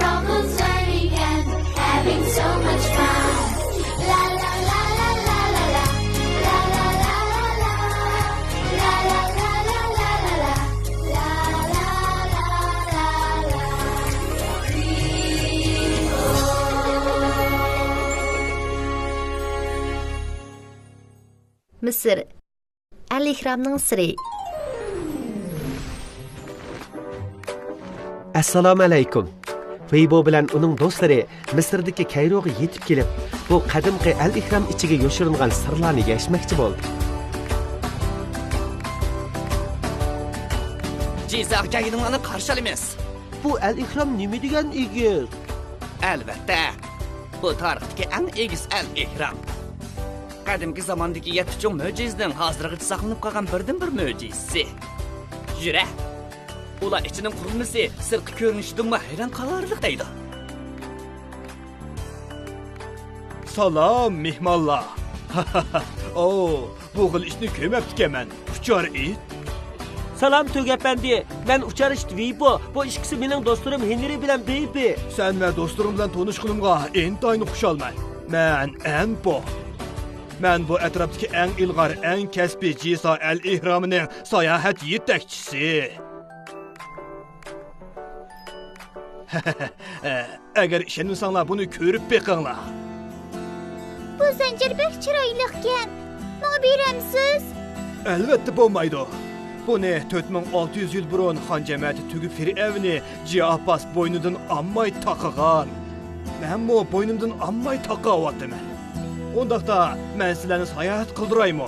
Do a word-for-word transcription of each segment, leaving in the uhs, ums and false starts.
Couples learning and having so much fun. La la la la la la la. La la la la la la. La la la la la la la. La la la la la. مىسىر. ئەل ئېھرامنىڭ سىرى. ئەسسالامۇ ئەلەيكۇم. ۋېيبو بىلەن ئۇنىڭ دوستلىرى مىسىردىكى كەيروغا يېتىپ كېلىپ، بۇ قەدىمكى ئەل ئېھرام ئىچىگە يوشۇرۇنغان سىرلارنى يەشمەكچى بولدى. جىزاغا كەلگىنىڭلارنى قارشى ئالىمىز. بۇ ئەل ئېھرام نېمە دېگەن ئېگىز؟ ئەلۋەتتە، بۇ تارىختىكى ئەڭ ئېگىز ئەل ئېھرام. قەدىمكى زاماندىكى يەتتە چوڭ مۆجىزىنىڭ ھازىرغىچە ساقلىنىپ قالغان بىردىنبىر مۆجىزىسى. يۈرە. ئۇلار ئىچىنىڭ قۇرۇلمىسى سىرتقى كۆرۈنۈشىدىنمۇ ھەيران قالارلىق دەيدۇ. سالام، مېھمانلار. ئو، بۇ خىل ئىتنى كۆرمەپتىكەنمەن. ئۇچار ئىت. سالام، تۆگە ئەپەندى. مەن ئۇچار ئىت ۋېيبو. بۇ ئىككىسى مېنىڭ دوستلىرىم ھېنرى بىلەن بېيبى. سەن ۋە دوستلىرىڭ بىلەن تونۇشقىنىمغا ئىنتايىن خۇشالمەن. مەن ئەنپو. مەن بۇ ئەتراپتىكى ئەڭ ئىلغار، ئەڭ كەسپىي جىسا ئەل ئېھرامىنىڭ ساياھەت يېتەكچىسى. ئەگەر ئىشەنمىسەڭلار، بۇنى كۆرۈپ بېقىڭلار. بۇ زەنجىر بەك چىرايلىقكەن. ماڭا بېرەمسىز؟ ئەلۋەتتە بولمايدۇ. بۇنى تۆت مىڭ ئالتە يۈز يىل بۇرۇن خان جەمەتى تۈگۈ فىرئەۋنى جىئاپاس بوينىدىن ئالماي تاقىغان. مەنمۇ بوينۇمدىن ئالماي تاقاۋاتىمەن. ئۇنداقتا، مەن سىلەرنى ساياھەت قىلدۇرايمۇ؟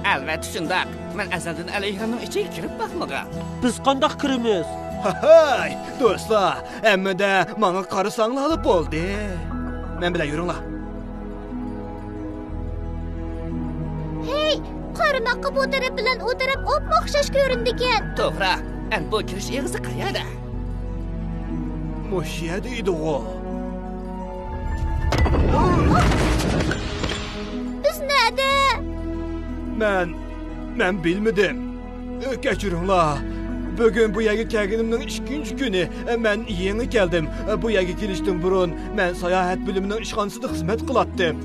ئەلۋەتتە شۇنداق. مەن ئەزەلدىن ئەل ئېھرامنىڭ ئىچىگە كىرىپ باقمىغان. بىز قانداق كىرىمىز؟ ھاھاي، دوستلار، ھەممىدە ماڭا قارىساڭلارلا بولدى. مەن بىلەن يۈرۈڭلار. ھەي، قارىماققا بۇ تەرەپ بىلەن ئۇ تەرەپ ئوپمۇ ئوخشاش كۆرۈنىدىكەن. توغرا، ئەنپو كىرىش ئېغىزى قەيەردە؟ مۇشۇ يەردە ئىدىغۇ. بىز نەدە؟ مەن، مەن بىلمىدىم. كەچۈرۈڭلار. بۈگۈن بۇ يەرگە كەلگىنىمنىڭ ئىككىنچى كۈنى. مەن يېڭى كەلدىم. بۇ يەرگە كېلىشتىن بۇرۇن مەن ساياھەت بۆلۈمىنىڭ ئىشخانىسىدا خىزمەت قىلاتتىم.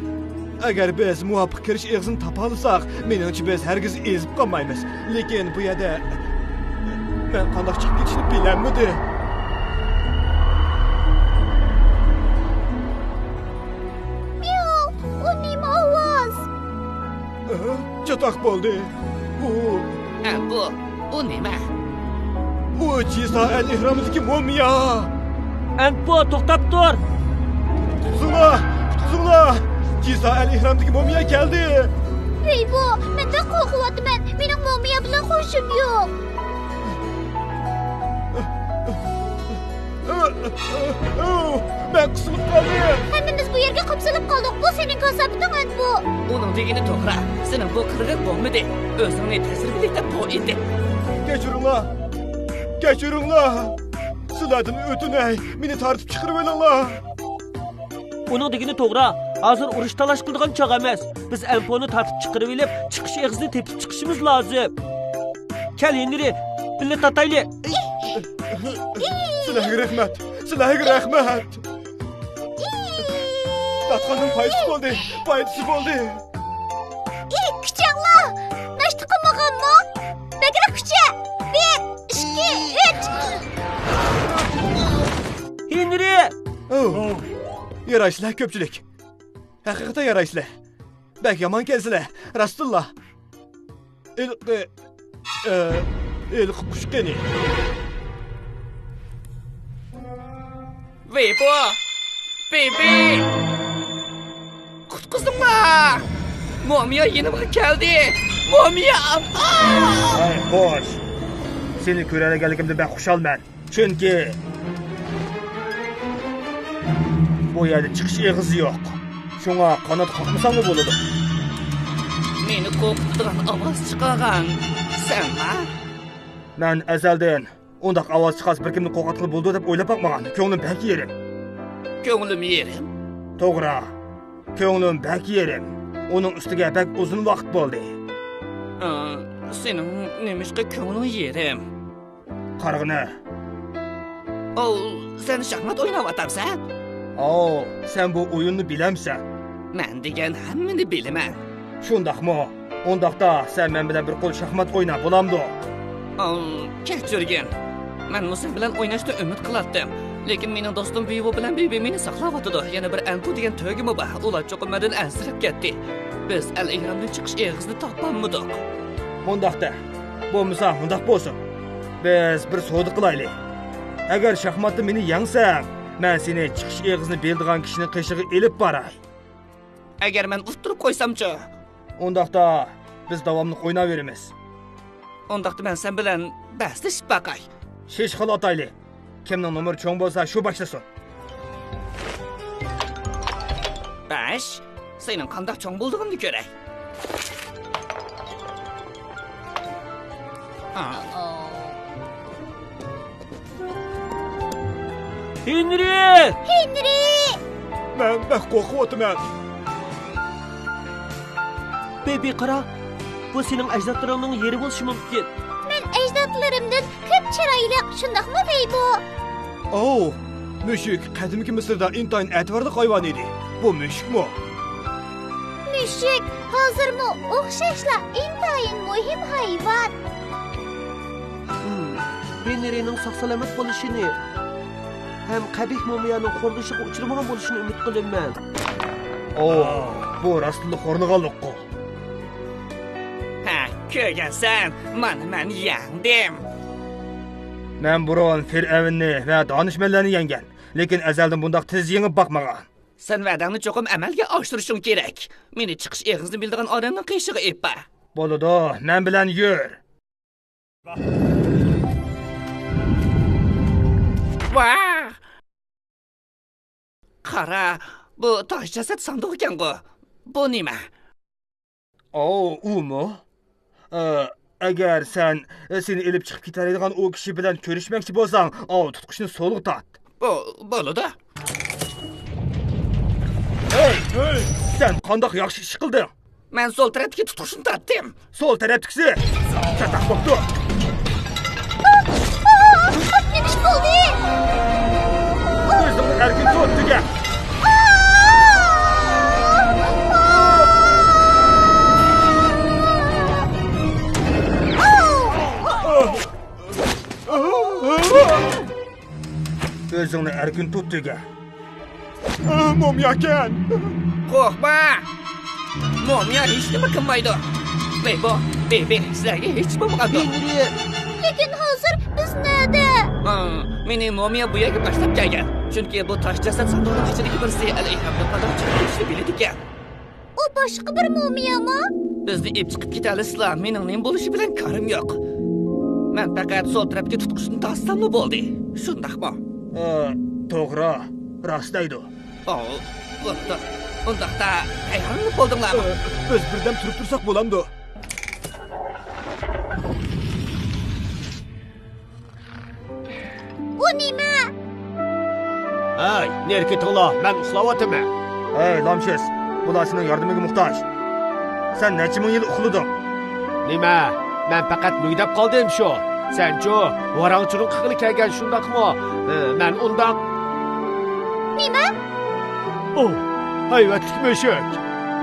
ئەگەر بىز مۇۋاپىق كىرىش ئېغىزىنى تاپالىساق، مېنىڭچە بىز ھەرگىز ئېزىپ قالمايمىز. لېكىن بۇ يەردە مەن قانداق چىقىپ كېتىشنى بىلەلمىدىم. مياۋ، ئۇ نېمە ئاۋاز؟ ئە، چاتاق بولدى. ئۇ ئە، بۇ، ئۇ نېمە؟ ئۇ جىسا ئەل ئېھرامىدىكى مۇمىيا. ئەنپو، توختاپ تۇر! قۇتقۇزۇڭلار! قۇتقۇزۇڭلار! جىسا ئەل ئېھرامىدىكى مۇمىيا كەلدى! ۋېيبو، مەن بەك قورقۇۋاتىمەن. مېنىڭ مۇمىيا بىلەن خوشۇم يوق. مەن قىسىلىپ قالدىم. ھەممىمىز بۇ يەرگە قاپسىلىپ قالدۇق. بۇ سېنىڭ كاساپىتىڭ، ئەنپو. ئۇنىڭ دېگىنى توغرا. سېنىڭ بۇ قىلىقىڭ بولمىدى. ئۆزۈڭنى تەسىرلىگىلى دەپ بۇ ئىدى. كەچۈرۈڭلار. كەچۈرۈڭلار. سىلەردىن ئۆتۈنەي. مېنى تارتىپ چىقىرىۋېلىڭلار. ئۇنىڭ دېگىنى توغرا. ھازىر ئۇرۇش تالاش قىلىدىغان چاغ ئەمەس. بىز ئەنپونى تارتىپ چىقىرىۋېلىپ، چىقىش ئېغىزىنى تېپىپ چىقىشىمىز لازىم. كەل، ھېنرى، بىللە تارتايلى. سىلەرگە رەھمەت. سىلەرگە رەھمەت. تارتقاننىڭ پايدىسى بولدى. پايدىسى بولدى. ئى، كۈچەڭلار! ناشتا قىلمىغانمۇ؟ بەكرەك كۈچە! بىر، ئىككى، ئۈچ! ھېنرى! ئوۋ. يارايسىلەر، كۆپچىلىك. ھەقىقەتەن يارايسىلەر. بەك يامانكەنسىلەر، راستتىنلا. ھېلىقى، ئە، ھېلىقى قۇش قېنى؟ ۋېيبو! بېيبى! قۇتقۇزۇڭلار! مۇمىيا يېنىمغا كەلدى! مۇمىيا! ئاھ! ھەي، خوش! سېنى كۆرەلىگەنلىكىمدىن بەك خۇشالمەن. چۈنكى بۇ يەردە چىقىش ئېغىزى يوق. شۇڭا قانات قاقمىساڭمۇ بولىدۇ. مېنى قورقۇتىدىغان ئاۋاز چىقارغان سەنما؟ مەن ئەزەلدىن ئۇنداق ئاۋاز چىقارسا بىر كىمنى قورقۇتقىلى بولىدۇ دەپ ئويلاپ باقمىغان. كۆڭلۈم بەك يېرىم. كۆڭلۈم يېرىم؟ توغرا. كۆڭلۈم بەك يېرىم. ئۇنىڭ ئۈستىگە بەك ئۇزۇن ۋاقىت بولدى. ئا، سېنىڭ نېمىشقا كۆڭلۈڭ يېرىم؟ قارىغىنە. ئاۋۇ، سەن شاھمات ئويناۋاتامسەن؟ ئاۋۇ، سەن بۇ ئويۇننى بىلەمسەن؟ مەن دېگەن ھەممىنى بىلىمەن. شۇنداقمۇ؟ ئۇنداقتا سەن مەن بىلەن بىر قول شاھمات ئوينا، بولامدۇ؟ ئاۋۇ، كەچۈرگىن. مەنمۇ سەن بىلەن ئويناشنى ئۈمىد قىلاتتىم. لېكىن مېنىڭ دوستۇم بىۋۇ بىلەن بىبى مېنى ساقلاۋاتىدۇ. يەنە بىر ئەنپۇ دېگەن تۆگىمۇ بار. ئۇلار چوقۇم مەندىن ئەنسىرەپ كەتتى. بىز ئەل ئېھرامدىن چىقىش ئېغىزىنى تاپالمىدۇق. مۇنداقتا، بولمىسا مۇنداق بولسۇن. بىز بىر سودا قىلايلى. ئەگەر شاھماتتا مېنى يەڭسەڭ، مەن سېنى چىقىش ئېغىزىنى بىلىدىغان كىشىنىڭ قېشىغا ئېلىپ باراي. ئەگەر مەن ئۇتتۇرۇپ قويسامچۇ؟ ئۇنداقتا بىز داۋاملىق ئويناۋېرىمىز. ئۇنداقتا مەن سەن بىلەن بەسلىشىپ باقاي. شېشىخال ئاتايلى. كىمنىڭ نومۇرى چوڭ بولسا، شۇ باشلىسۇن. بەش. سېنىڭ قانداق چوڭ بولىدىغىنىنى كۆرەي. ھېنرى! ھېنرى! مەن بەك قورقۇۋاتىمەن. بېبى، قارا، بۇ سېنىڭ ئەجدادلىرىڭنىڭ يېرى بولۇشى مۇمكىن. مەن ئەجدادلىرىمدىن كۆپ چىرايلىق، شۇنداقمۇ، بېبى؟ ئاۋۇ، مۈشۈك قەدىمكى مىسىردا ئىنتايىن ئەتىۋارلىق ھايۋان ئىدى. بۇ مۈشۈكمۇ؟ مۈشۈك ھازىرمۇ ئوخشاشلا ئىنتايىن مۇھىم ھايۋان. ھىم، ھېنرىنىڭ ساق-سالامەت بولۇشىنى ھەم قەبىھ مۇمىيانىڭ خورلىشىغا ئۇچرىمىغان بولۇشىنى ئۈمىد قىلىمەن. ئوھ، بۇ راستلا خورلىغانلىققۇ. ھە، كۆرگەنسەن، مانا مەن يەڭدىم. مەن بۇرۇن فىرئەۋننى ۋە دانىشمەنلەرنى يەڭگەن، لېكىن ئەزەلدىن بۇنداق تېز يېڭىپ باقمىغان. سەن ۋەدەڭنى چوقۇم ئەمەلگە ئاشۇرۇشۇڭ كېرەك. مېنى چىقىش ئېغىزىنى بىلىدىغان ئادەمنىڭ قېشىغا ئېلىپ بار. بولىدۇ، مەن بىلەن يۈر. ۋاھ! قارا، بۇ تاش جەسەت ساندۇقىكەنغۇ. بۇ نېمە؟ ئاۋۇ، ئۇمۇ؟ ئە، ئەگەر سەن، ئە، سېنى ئېلىپ چىقىپ كېتەلەيدىغان ئۇ كىشى بىلەن كۆرۈشمەكچى بولساڭ، ئاۋۇ تۇتقۇچنى سولغا تارت. بۇ، بولىدۇ. ھەي، ھەي، سەن قانداق ياخشى ئىش قىلدىڭ؟ مەن سول تەرەپتىكى تۇتقۇچنى تارتتىم. سول تەرەپتىكىسى چاتاق بوپتۇ. ئاھ، ئاھ، ئاھ، نېمە ئىش بولدى؟ ئۆزۈڭنى ئەركىن تۇت، تۈگە. ئۆزۈڭنى ئەركىن تۇت، تۈگە. ئاھ، مومىياكەن. قورقما. مومىيا ھېچنېمە قىلمايدۇ. بېبو، بېبى، سىلەرگە ھېچ بولمىغاندۇ. ھېنرى. لېكىن ھازىر بىز نەدە؟ ھا، مېنى مومىيا بۇ يەرگە باشلاپ كەلگەن. چۈنكى بۇ تاش جەسەت ساندۇقىنىڭ ئىچىدىكى بىرسى ئەل ئېھرامدىن قانداق چىقىپ كېتىشنى بىلىدىكەن. ئۇ باشقا بىر مومىيامۇ؟ بىزنى ئېلىپ چىقىپ كېتەلىسىلا، مېنىڭ نېمە بولۇشى بىلەن كارىم يوق. مەن پەقەت سول تەرەپكە تۇتقۇچنى تارتساملا بولدى. شۇنداقمۇ؟ ئا، توغرا، راست دەيدۇ. ئو، بولىدۇ. ئۇنداقتا تەييارلىنىپ بولدۇڭلارمۇ؟ ئا، بىز بىردەم تۇرۇپ تۇرساق بولامدۇ؟ ئۇ نېمە؟ ھەي، نېرى كېتىڭلار، مەن ئۇخلاۋاتىمەن. ھەي، لامشىس، بۇلار سېنىڭ ياردىمىڭگە موھتاج. سەن نەچچە مىڭ يىل ئۇخلىدىڭ؟ نېمە؟ مەن پەقەت مۈگدەپ قالدىم شۇ. سەنچۇ، ۋاراڭ-چۇرۇڭ قىلغىلى كەلگەن، شۇنداقمۇ؟ ھە، مەن ئۇنداق. نېمە؟ ئوھ، ھەيۋەتلىك مۈشۈك!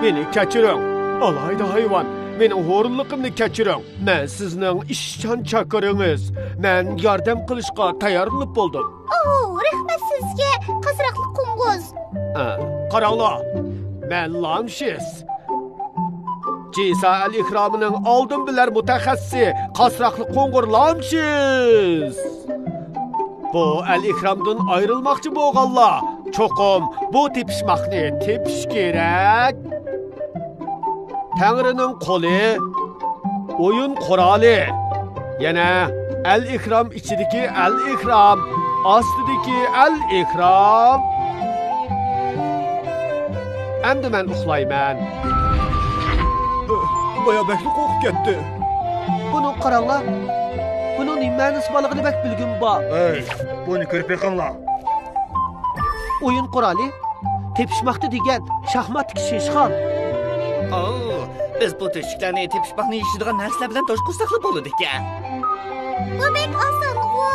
مېنى كەچۈرۈڭ، ئالاھىدە ھايۋان، مېنىڭ ھورۇنلۇقۇمنى كەچۈرۈڭ. مەن سىزنىڭ ئىشچان چاكىرىڭىز. مەن ياردەم قىلىشقا تەييارلىنىپ بولدۇم. ئوھ، رەھمەت سىزگە، قاسراقلىق قوڭغۇز. ئە، قاراڭلار، مەن لامشىس. جىسا ئەل ئېھرامىنىڭ ئالدىن بىلەر مۇتەخەسسىسى، قاسراقلىق قوڭغۇر لامشىس. بۇ ئەل ئېھرامدىن ئايرىلماقچى بولغانلار چوقۇم بۇ تېپىشماقنى تېپىشى كېرەك. تەڭرىنىڭ قولى، ئويۇن قورالى. يەنە ئەل ئېھرام ئىچىدىكى ئەل ئېھرام، ئاستىدىكى ئەل ئېھرام. ئەمدى مەن ئۇخلايمەن. بايا بەكلا قورقۇپ كەتتى. بۇنىڭغا قاراڭلار. بۇنىڭ نېمە مەنىسى بارلىقىنى بەك بىلگۈم بار. ھەي، بۇنى كۆرۈپ بېقىڭلار. ئويۇن قورالى، تېپىشماقتا دېگەن شاھماتتىكى شېشىخان. ئوو، بىز بۇ تۆشۈكلەرنى تېپىشماقنى يېيىشىدىغان نەرسىلەر بىلەن توشقۇزساقلا بولىدىكەن. بۇ بەك ئاسانغۇ.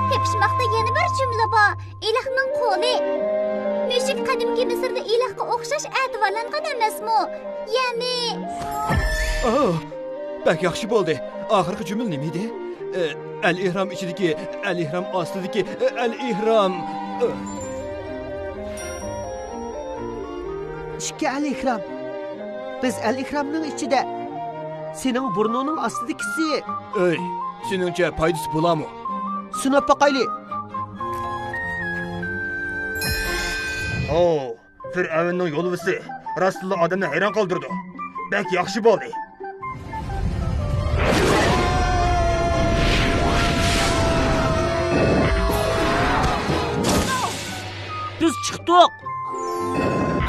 تېپىشماقتا يەنە بىر جۈملە بار. ئىلاھنىڭ قولى. مۈشۈك قەدىمكى مىسىردا ئىلاھقا ئوخشاش ئەتىۋارلانغان ئەمەسمۇ؟ يەنى ئاھ، بەك ياخشى بولدى. ئاخىرقى جۈملە نېمە ئىدى؟ ئە، ئەل ئېھرام ئىچىدىكى، ئەل ئېھرام ئاستىدىكى، ئە، ئەل ئېھرام. ئە. ئىككى ئەل ئېھرام. بىز ئەل ئېھرامنىڭ ئىچىدە. سېنىڭ بۇرنۇڭنىڭ ئاستىدىكىسى. ئەي، سېنىڭچە پايدىسى بولامۇ؟ سىناپ باقايلى. ئوو، فىرئەۋننىڭ يولۋىسى راستلا ئادەمنى ھەيران قالدۇرىدۇ. بەك ياخشى بولدى. بىز چىقتۇق.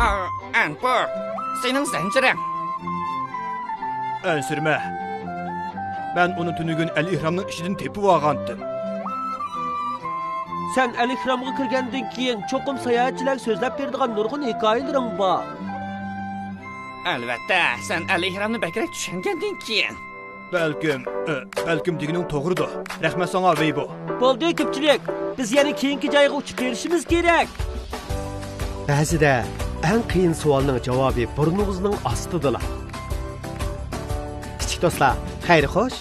ئا، ئەنپۇر، سېنىڭ زەنجىرىڭ. ئەنسىرىمە. مەن ئۇنى تۈنۈگۈن ئەل ئېھرامنىڭ ئىچىدىن تېپىۋالغانتىم. سەن ئەل ئېھرامغا كىرگەندىن كېيىن چوقۇم ساياھەتچىلەرگە سۆزلەپ بېرىدىغان نۇرغۇن ھېكايىلىرىڭ بار. ئەلۋەتتە، سەن ئەل ئېھرامنى بەكرەك چۈشەنگەندىن كېيىن. بەلكىم، ئە، بەلكىم دېگىنىڭ توغرىدۇر. رەھمەت ساڭا، ۋېيبو. بولدى، كۆپچىلىك. بىز يەنە كېيىنكى جايغا ئۇچۇپ بېرىشىمىز كېرەك. بەزىدە ئەڭ قىيىن سوئالنىڭ جاۋابى بۇرنىڭىزنىڭ ئاستىدىلا. كىچىك دوستلار، خەير خوش.